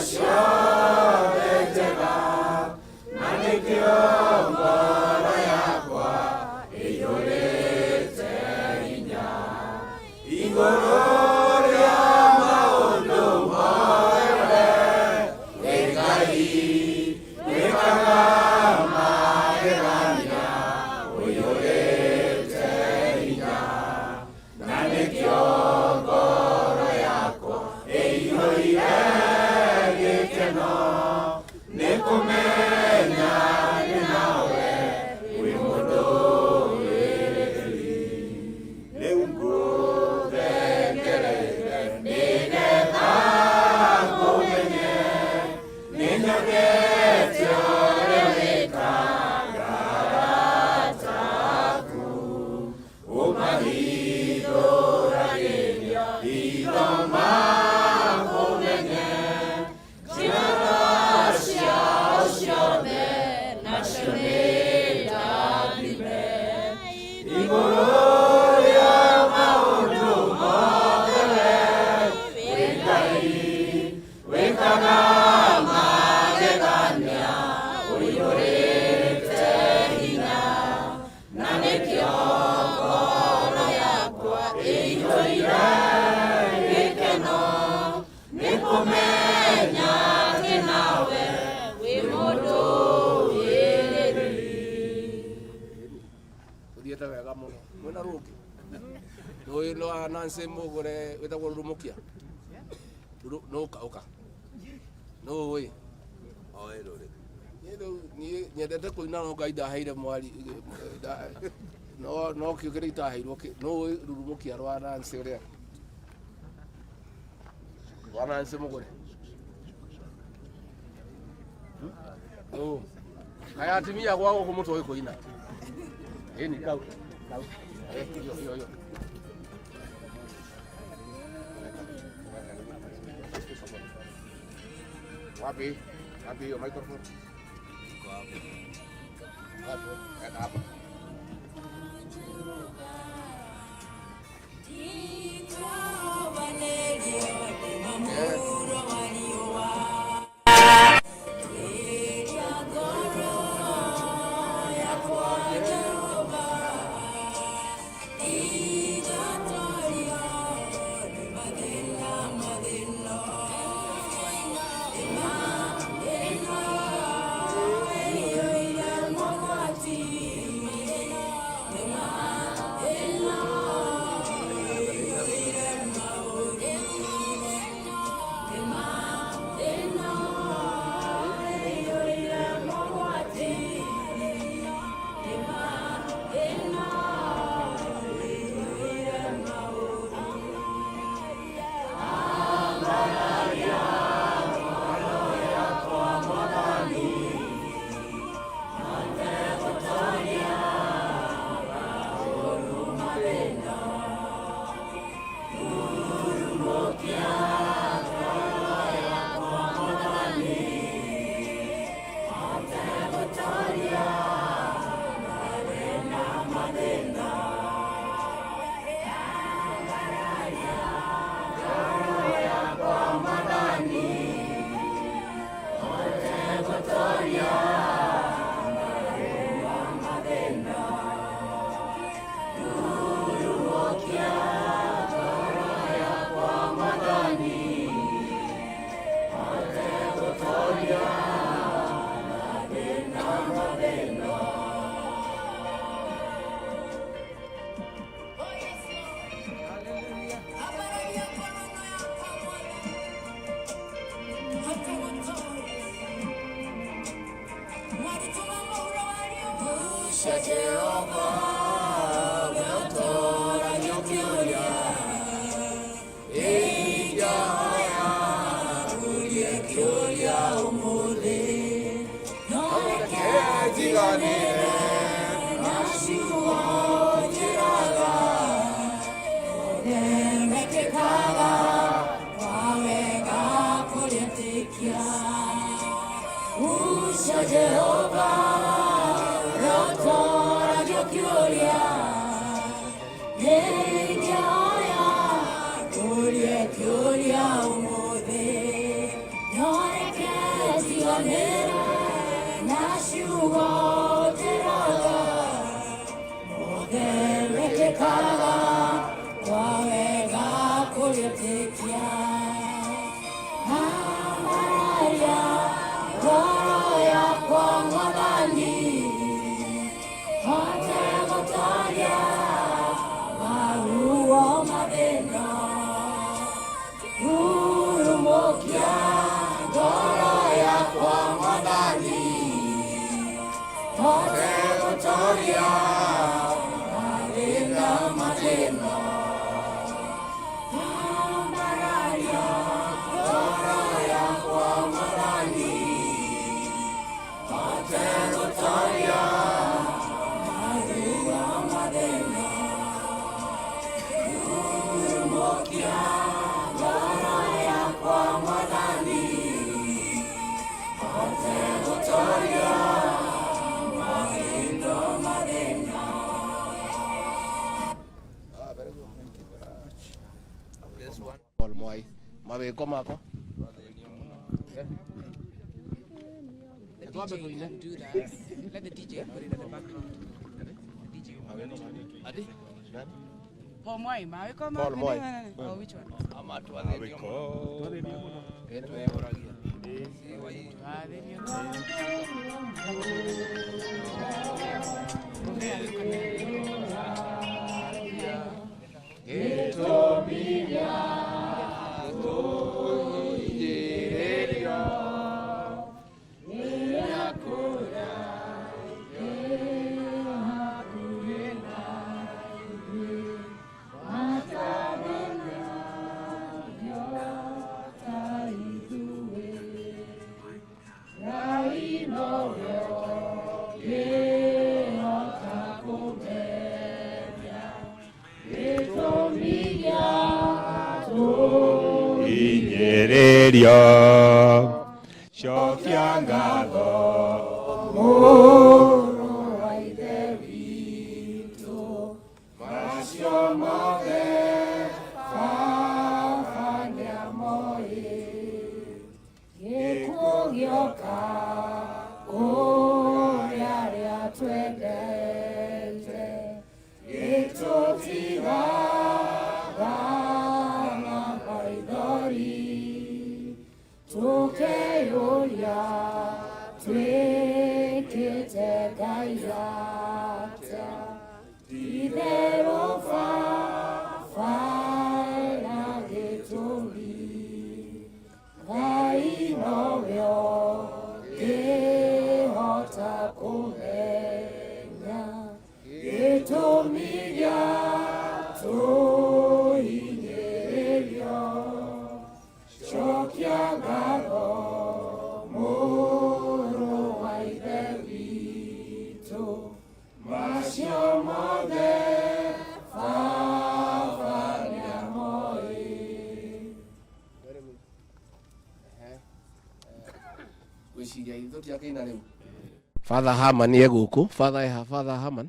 Ciothe njega, na nĩkĩo ngoro yakwa ĩiyũrĩte hinya igũrũ rĩa maũndũ mothe. Wĩ Ngai wĩkaga magegania, ũiyũrĩte hinya, na nĩkĩo ngoro yakwa ĩiyũire gĩkeno nĩ kũmenya ndĩ nawe, wĩ mũndũ wĩrĩri. Rĩu ngũthengerere nĩgetha ngũmenye, nĩnyonete ũrĩa wĩkaga taku, ũmahingũragĩria hitho makũmenye, njĩra ciao ciothe nacio nĩ ndathime. Igũrũ rĩa maũndũ mothe, wĩ Ngai wĩkaga magegania, ũiyũrĩte hinya, na nĩkĩo ngoro yakwa ĩiyũire gĩkeno nĩ kũmenya atĩ nawe wĩ mũndũ wĩrĩri. Uthiĩte wega mũno. Mwĩna rũngĩ rũĩ rwa Nancy Mũgũre wĩtagwo Rurumukia. Nũka ũka nũĩ. Oĩ rũrĩ. Niĩ rĩu niĩ nyendete kũina, no Ngai ndaheire mwari no kĩo kĩrĩa itaheirwo. Nũĩ Rurumukia rwa Nancy, ũrĩa rwa Nancy Mũgũre? Nũ kaya atimia gwa gũkũ mũtoĩ kũina? Ĩni kau kau. Eh, iyo iyo iyo. Wapi? Wapi hiyo microphone? Iko hapo. Wapi? Weka hapa. Jehova, weotoragio kĩũria ingĩhoya ngũrie kĩũria ũmũthĩ, no reke njiganĩre na ciugo njĩraga othe mekĩkaga kwa wega kũrĩa tĩkia. Ucio Jehova weotoragio kĩũria ingĩhoya ngũrie kĩũria ũmũthĩ, no Mĩranĩre na ciugo njĩraga mothe mekĩkaga kwa wega kũrĩtĩkia. Ambararia ngoro yakwa Mwathani, hote gũtoria maruo mathĩna. Rurumũkia ngoro yakwa Mwathani, hote gũtoria mathĩna mathĩna. Ambararia ngoro yakwa Mwathani, hote gũtoria maruo mathĩna. Rurumũkia ngoro yakwa Mwathani, hote gũtoria mathĩna mathĩna. Ah, very good. Thank you very much. This one. Paul Mwai. Mawĩko makwa. The DJ can do that. Let the DJ put it at the background. The DJ. Ati? Paul Mwai, Mawiko Paul Mwai. Oh, which one? Ĩtwehũragia. Twathĩnio. Gĩtũmi gĩa tũhinyĩrĩrio rĩrĩa kũrĩa hakuhĩ na ithuĩ matathĩnagio ta ithuĩ. Ngai nowe ũngĩhota kũmenya gĩtũmi gĩa Inyĩrĩrio cokia ngatho mũrũ wa Ithe witũ macio mothe Baba nĩamoĩ gĩkuũ gĩoka kũrĩ arĩa twendete gĩtũtigaga na maithori tũkeyũria twĩkĩte Ngai atĩa itherũ Baba na gĩtũmi Ngai nowe ũngĩhota kũmenya gĩtũmi gĩa tũhinyĩrĩrio cokia ngatho mũrũ wa Ithe witũ macio mothe Baba nĩamoĩ. Very good. Ehe. Gwĩciria ithuĩ tũtiakĩina rĩu. Father Haman ye gũkũ. Father eha Father Haman.